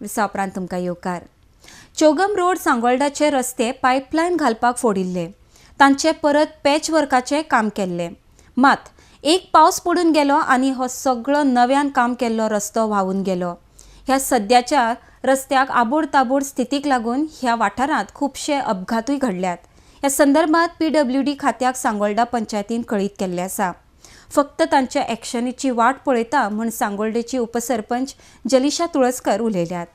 विसा उपरांत तुमकां येवकार. चोगम रोड सांगोल्डाचे रस्ते पायपलायन घालपाक फोडिल्ले, तांचे परत पॅच वर्काचें काम केल्लें. मात एक पावस पडून गेलो आनी हो सगळो नव्यान काम केल्लो रस्तो व्हांवून गेलो. ह्या सद्याच्या रस्त्याक आबोड ताबोड स्थितीक लागून ह्या वाठारांत खुबशे अपघातूय घडल्यात. ह्या संदर्भात पीडब्ल्यूडी खात्याक सांगोल्डा पंचायतीन कळीत केल्लें आसा. फक्त तांच्या एक्शनीची वाट पळयता म्हूण सांगोल्डेची उपसरपंच जलिशा तुळसकर उलयल्यात.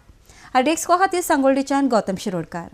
आरडीएक्सको खातीर सांगोल्डेच्यान गौतम शिरोडकार.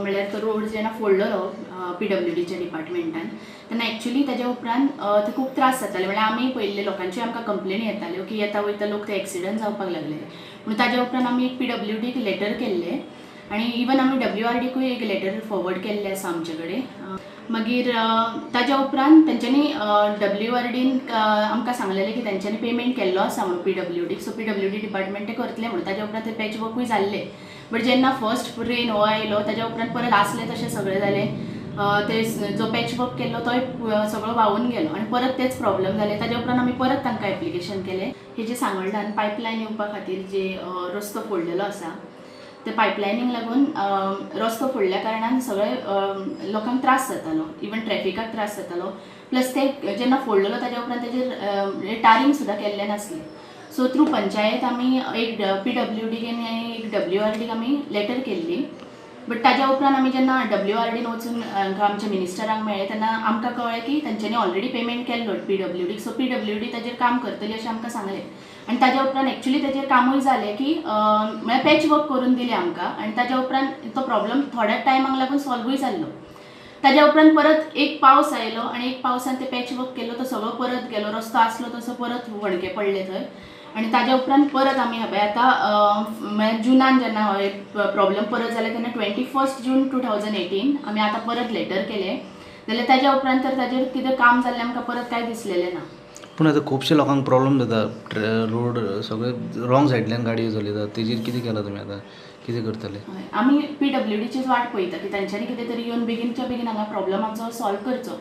म्हणल्यार तो रोड जेन्ना फोडलेलो पीडब्ल्यूडीच्या डिपार्टमेंटान तेन्ना एक्चुली ताज्या उपरांत ते खूब त्रास जाताले. म्हणल्यार आमी पळयल्ले लोकांची आमकां कंप्लेन येताल्यो की येता वयता लोक ते एक्सिडंट जावपाक लागले. म्हणून ताज्या उपरांत आमी एक पीडब्ल्यूडीक लेटर केल्ले आनी इवन आमी डब्ल्यूआरडीकूय एक लेटर फॉरवर्ड केल्लें आसा आमचे कडेन. मागीर ताज्या उपरांत तेंच्यांनी डब्ल्यूआरडीन आमकां सांगलेलें की तेंच्यांनी पेमेंट केल्लो आसा म्हणून पीडब्ल्यूडीक, सो पीडब्ल्यूडी डिपार्टमेंट ते करतले म्हणून. ताज्या उपरांत ते पॅच वर्कूय जाल्ले. बट जेन्ना फर्स्ट रेन हो आयलो ताज्या उपरांत परत आसले तशें सगळें जालें. ते जो पॅच वर्क केल्लो तोय सगळो व्हांवून गेलो आनी परत तेच प्रॉब्लम जाले. ताज्या उपरांत आमी परत तांकां एप्लिकेशन केलें. हे जे सांगोल्डान पायपलायन येवपा खातीर जे रस्तो फोडलेलो आसा ते पायपलायनीक लागून रस्तो फोडल्या कारणान सगळे लोकांक त्रास जातालो, इवन ट्रॅफिकाक त्रास जातालो. प्लस ते जेन्ना फोडलेलो ताज्या उपरांत तेजेर टारींग सुद्दां केल्लें नासलें. सो थ्रू पंचायत आमी एक पीडब्ल्यूडीक आनी एक डब्ल्यूआरडीक आमी लेटर केल्ली. बट ताज्या उपरांत आमी जेन्ना डब्ल्यूआरडीन वचून आमच्या मिनिस्टरांक मेळ्ळे तेन्ना आमकां कळ्ळें की तेंच्यांनी ऑलरेडी पेमेंट केल्लो पीडब्ल्यूडीक. सो पीडब्ल्यूडी ताजेर काम करतली अशें आमकां सांगलें आनी ताज्या उपरांत एक्चुली ताजेर कामूय जालें की म्हळ्यार पॅच वर्क करून दिलें आमकां आनी ताज्या उपरांत तो प्रॉब्लम थोड्या टायमाक लागून सॉल्वूय जाल्लो. ताज्या उपरांत परत एक पावस आयलो आनी एक पावसान ते पॅच वर्क केल्लो तो सगळो परत गेलो, रस्तो आसलो तसो परत वणके पडले थंय. आनी ताज्या उपरांत परत आमी हय आतां म्हळ्यार जुनान जेन्ना हय प्रॉब्लम परत जाले तेन्ना 21 जून 2018 आमी आतां परत लेटर केलें. जाल्यार ताज्या उपरांत तर ताजेर कितें काम जाल्लें आमकां परत कांय दिसलेलें ना. पूण आतां खुबशे लोकांक प्रॉब्लम जाता, रोड सगळे रॉंग सायडल्यान गाडयो चलयतात, तेजेर कितें केलां तुमी आतां कितें करतले? आमी पीडब्ल्यूडीचीच वाट पळयता की तांच्यांनी कितें तरी येवन बेगीनच्या बेगीन हांगा प्रॉब्लम आमचो सॉल्व करचो.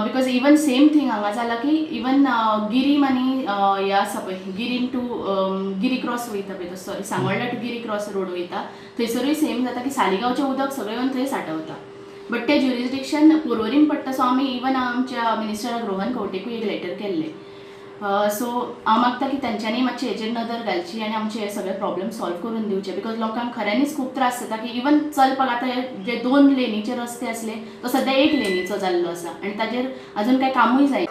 Because even same thing हांगा जाला की इवन गिरीम आनी हे आसा पळय गिरीम टू गिरी क्रॉस वयता पळय, sorry Sangolda to Giri cross road वयता थंयसरूय सेम जाता की सालिगांवचें उदक सगळें येवन थंय सांठवता. बट तें ज्युरिस्डिक्शन पोरवरीम पडटा. सो आमी इवन आमच्या मिनिस्टराक रोहन खंवटेकूय एक लेटर केल्लें. सो हांव मागता की तेंच्यांनी मातशें हेजेर नदर घालची आनी आमचे हे सगळे प्रॉब्लम सॉल्व करून दिवचे. Because लोकांक खऱ्यांनीच खूब त्रास जाता की इवन चलपाक आतां हे जे 2 लेनीचे रस्ते आसले तो सद्या 1 लेनीचो जाल्लो आसा आनी ताजेर अजून कांय कामूय जायना.